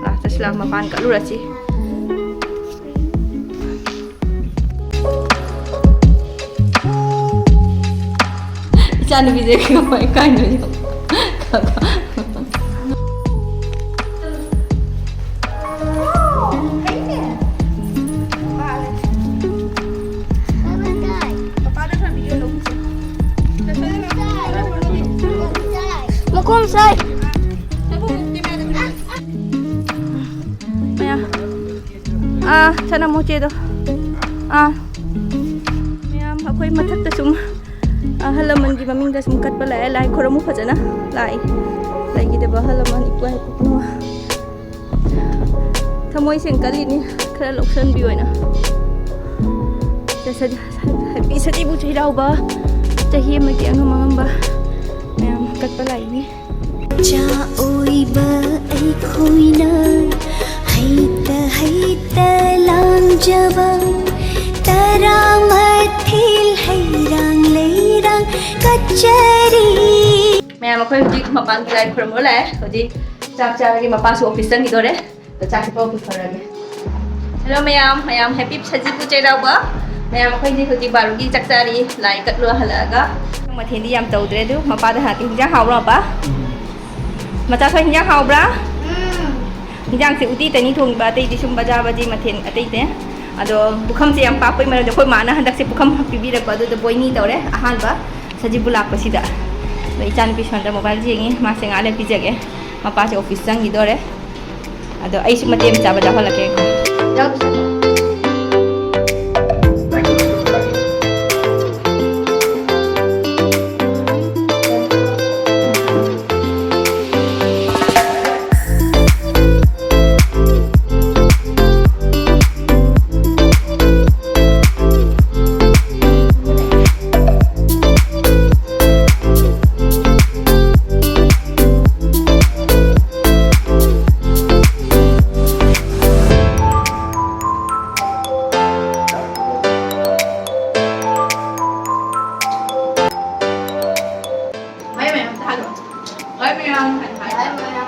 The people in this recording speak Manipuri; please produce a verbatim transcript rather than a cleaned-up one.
ꯂꯥꯁꯇ ꯁꯤꯂꯥ ꯃꯄꯥꯟ ꯀꯠꯂꯨꯔꯁꯤ꯫ ꯏꯆꯥꯅꯨꯄꯤꯁꯦ ꯀꯃꯥꯏ ꯀꯥꯏꯅꯣ ꯌꯦꯡꯉꯣ꯫ ꯃꯈꯣꯡ ꯁꯥꯏ꯫ ꯃꯌꯥꯝ꯫ ꯑꯥ, ꯁꯅꯥꯃꯣꯆꯦꯗꯣ꯫ ꯑꯥ꯫ ꯃꯌꯥꯝ, ꯑꯩꯈꯣꯏ ꯃꯊꯛꯇ ꯁꯨꯝ ꯑꯍꯜ ꯂꯃꯟꯒꯤ ꯃꯃꯤꯡꯗ ꯁꯨꯝ ꯀꯠꯄ ꯂꯥꯛꯑꯦ꯫ ꯂꯥꯏ ꯈꯨꯔꯨꯝꯃꯨ ꯐꯖꯅ꯫ ꯂꯥꯛꯏ꯫ ꯂꯩꯈꯤꯗꯕ ꯑꯍꯜ ꯂꯃꯟ ꯏꯄꯨ ꯏꯄꯨ ꯊꯃꯣꯏ ꯁꯦꯡ ꯀꯜꯂꯤꯅꯤ꯫ ꯈꯔ ꯂꯧꯁꯟꯕꯤꯌꯣꯅ꯫ ꯁ-, ꯁ-, ꯍꯥꯏꯕꯤ ꯁꯖꯤꯕꯨ ꯆꯩꯔꯥꯎꯕ ꯆꯍꯤ ꯑꯃꯒꯤ ꯑꯉꯝ ꯑꯉꯝꯕ ꯃꯌꯥꯝ ꯀꯠꯄ ꯂꯥꯛꯏꯅꯤ꯫ ꯆꯥ ꯑꯣꯏꯕ ꯑꯩꯈꯣꯏꯅ ꯍꯩꯇ ꯍꯩꯇ ꯂꯥꯡꯖꯕ ꯇꯔꯥꯃꯥꯊꯤꯜ ꯍꯩꯔꯥꯡ ꯂꯩꯔꯥꯡ ꯀꯠꯆꯔꯤ꯫ ꯃꯌꯥꯝ, ꯑꯩꯈꯣꯏ ꯍꯧꯖꯤꯛ ꯃꯄꯥꯟꯒꯤ ꯂꯥꯏ ꯈꯨꯔꯨꯝꯕ ꯂꯥꯛꯑꯦ꯫ ꯍꯧꯖꯤꯛ ꯆꯥꯛ ꯆꯥꯔꯒꯦ, ꯃꯄꯥꯁꯨ ꯑꯣꯐꯤꯁ ꯆꯪꯈꯤꯗꯣꯔꯦ꯫ ꯑꯗꯣ ꯆꯥꯛꯁꯦ ꯄꯨꯔ ꯄꯨꯊꯣꯔꯛꯑꯒꯦ꯫ ꯍꯦꯜꯂꯣ ꯃꯌꯥꯝ, ꯃꯌꯥꯝ ꯍꯦꯄꯤ ꯁꯖꯤꯕꯨ ꯆꯩꯔꯥꯎꯕ꯫ ꯃꯌꯥꯝ, ꯑꯩꯈꯣꯏꯗꯤ ꯍꯧꯖꯤꯛ ꯕꯥꯔꯣꯒꯤ ꯆꯥꯛ ꯆꯥꯔꯤ, ꯂꯥꯏ ꯀꯠꯂꯨ ꯍꯜꯂꯛꯑꯒ꯫ ꯃꯊꯦꯜꯗꯤ ꯌꯥꯝ ꯇꯧꯗ꯭ꯔꯦ, ꯑꯗꯨ ꯃꯄꯥꯗ ꯍꯥꯏꯔꯛꯀꯦ꯫ ꯍꯤꯟꯖꯥꯡ ꯍꯥꯎꯕ꯭ꯔꯣ, ꯃꯄꯥ? ꯃꯆꯥ ꯈꯣꯏ ꯍꯤꯟꯖꯥꯡ ꯍꯥꯎꯕ꯭ꯔꯥ? ꯎꯝ꯫ ꯍꯤꯟꯖꯥꯡꯁꯦ ꯎꯇꯤ ꯇꯅꯤ ꯊꯣꯡꯕ, ꯑꯇꯩꯗꯤ ꯁꯨꯝ ꯕꯖꯥ ꯕꯖꯤ ꯃꯊꯦꯜ ꯑꯇꯩ ꯑꯇꯩ꯫ ꯑꯗꯣ ꯄꯨꯈꯝꯁꯦ ꯌꯥꯝ ꯄꯥꯛꯄꯩ ꯃꯔꯝꯗꯤ ꯑꯩꯈꯣꯏ ꯃꯥꯅ ꯍꯟꯗꯛꯁꯦ ꯄꯨꯈꯝ ꯄꯤꯕꯤꯔꯛꯄ, ꯑꯗꯨꯗ ꯕꯣꯏꯅꯤ ꯇꯧꯔꯦ ꯑꯍꯥꯟꯕ ꯁꯖꯤꯕꯨ ꯂꯥꯛꯄꯁꯤꯗ꯫ ꯑꯗꯣ ꯏꯆꯥꯅꯨꯄꯤ ꯁꯣꯝꯗ ꯃꯣꯕꯥꯏꯜ ꯌꯦꯡꯉꯤ, ꯃꯥꯁꯦ ꯉꯥꯏꯍꯥꯛ ꯂꯩꯔ ꯄꯤꯖꯒꯦ꯫ ꯃꯄꯥꯁꯦ ꯑꯣꯐꯤꯁ ꯆꯪꯈꯤꯗꯣꯔꯦ꯫ ꯑꯗꯣ ꯑꯩꯁꯨ ꯃꯇꯦꯛ ꯑꯃ ꯆꯥꯕ ꯌꯥꯎꯍꯜꯂꯛꯀꯦ꯫ ꯍꯥꯏ ꯃꯌꯥꯝ꯫